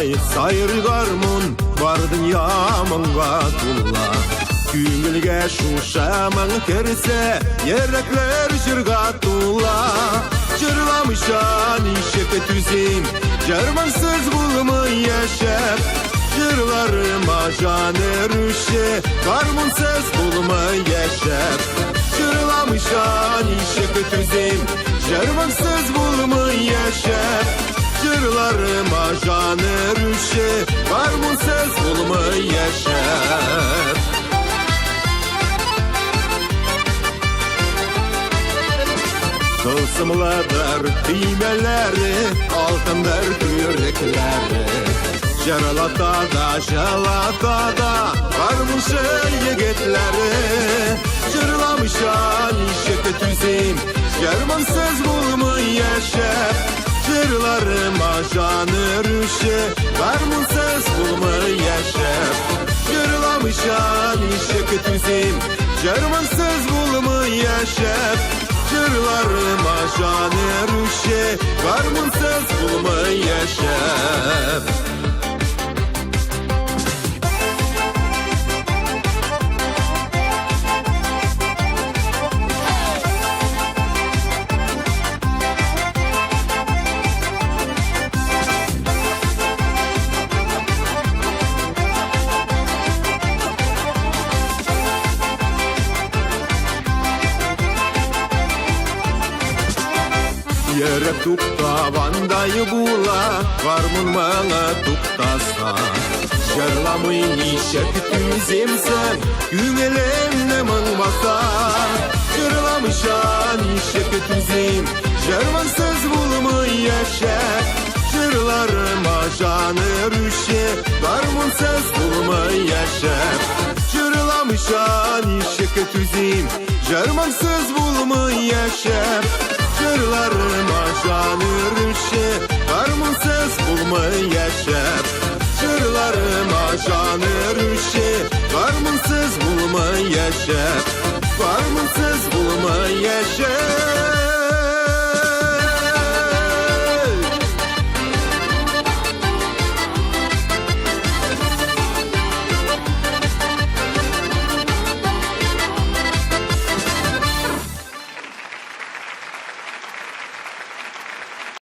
Шулай сайрый гармун, бар дөнья моңга тула. Күңелгә шушы моң керсә, йөрәкләр җырга тула. Җырламыйча ничек түзим, җыр-моңсыз булмый яшәп. Җырларыма җан өрүче, гармунсыз булмый яшәп. Җырламыйча ничек түзим, җыр-моңсыз булмый яшәп. Җырларыма җан өрүче, гармунсыз булмый яшәп. Тылсымлыдыр төймәләре, алтындыр күрекләре. Җырлата да, җылата да, гармунчы егетләре. Җырламыйча ничек түзим, җыр-моңсыз булмый яшәп. Җырларыма җан өрүче, гармунсыз булмый яшәп. Җырламыйча ничек түзим, җыр-моңсыз булмый яшәп. Җырларыма җан өрүче, гармунсыз булмый яшәп. Йөрәк туктагандай була, гармун моңы туктаса. Җырламый ничек түзимсең, күңелемне моң баса. Җырламыйча ничек түзим, җыр-моңсыз булмый яшәп. Җырларыма җан өрүче, гармунсыз булмый яшәп. Җырламыйча ничек түзим, җыр-моңсыз булмый яшәп. Җырларыма җан өрүче, гармунсыз булмый яшәп. Җырларыма җан өрүче, гармунсыз булмый яшәп. Гармунсыз булмый яшәп.